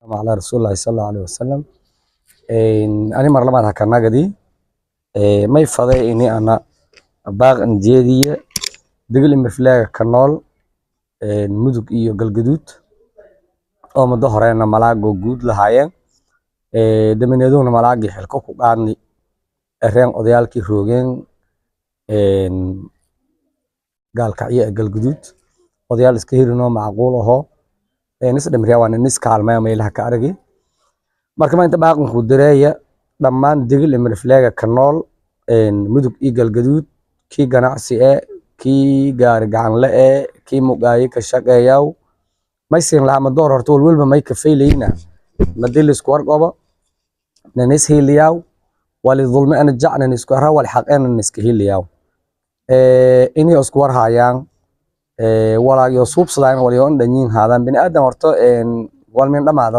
Calaa rasuulillahi sala allahu alayhi wasalam. Ani mar labaad ha ka nagadi may faday ini ana baaq jeediye Digil iyo Mirifleega ka nool Mudug iyo Galgaduud oo muddo horena malaago guud lahaayeen, damineeduna malaagii xilko ku qaadni ereen odayaalkii roogeen Gaalkacyo ee Galgaduud, odayaal iska hirinoo macquul ahoo nis dhimriya waa nis kaalmaya meelaha ka aragi. Marka maanta baaqanku direeya dhammaan Digil iyo Mirifleega ka nool Mudug iyo Galgaduud, kii ganacsi ee, kii gaari gacanle ee, kii mugaayi ka shaqeeyaw, may siin lahaa madoor horta walwalba may ka faylayna madii laisku warqabo nanis hiiliyaw wali dulmi ana jacna nisku ara wali xaqeena niska hiiliyaw inay isku war hayaan walaagyo suubsadaan waliyo dhanyiin haadaan bini'aadam horta walmin dhamaado.